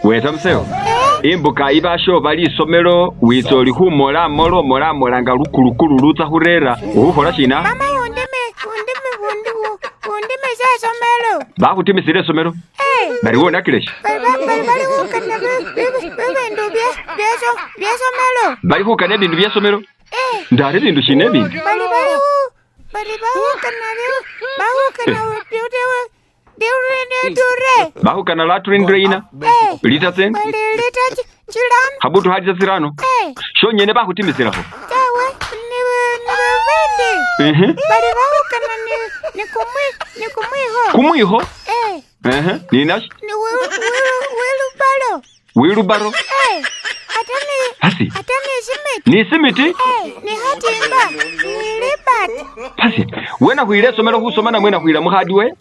Weta musewo imbuka ibasho bali isomelo witsa oli khumolamola omolamola nga lukulukulu lutsa khurera ukhukhola shina? Mama wundime wundime wundi wundime sesomelo. Bakhutimisile isomelo Eh. bari wonakile shi? Bali bali bali khukana bibindu bye byeso byesomelo. Bali khukana ibindu byesomelo? Eh. Ndari bindu shina ibindi? Bali bali khu bali bakhukana bakhukana Bakhukana latrine drainer Eh. lita tsenga Bali lita chirano. khabutu kha lita tsirano Eh. shonyene bakhutimisilakho. Tawe ni ni bibindi. Bali bakhukana ni ni kumwi ni kumwikho. Kumwikho? Eh. Ninashi? Ni wheelbarrow. Wheelbarrow? Eh. Ate ni Pasi. Ate ni simiti. Ni simiti? Eh, ni khatimba, ni libati. Pasi, wena khwila esomelo khusoma namwe nakhwila mukhadiwe?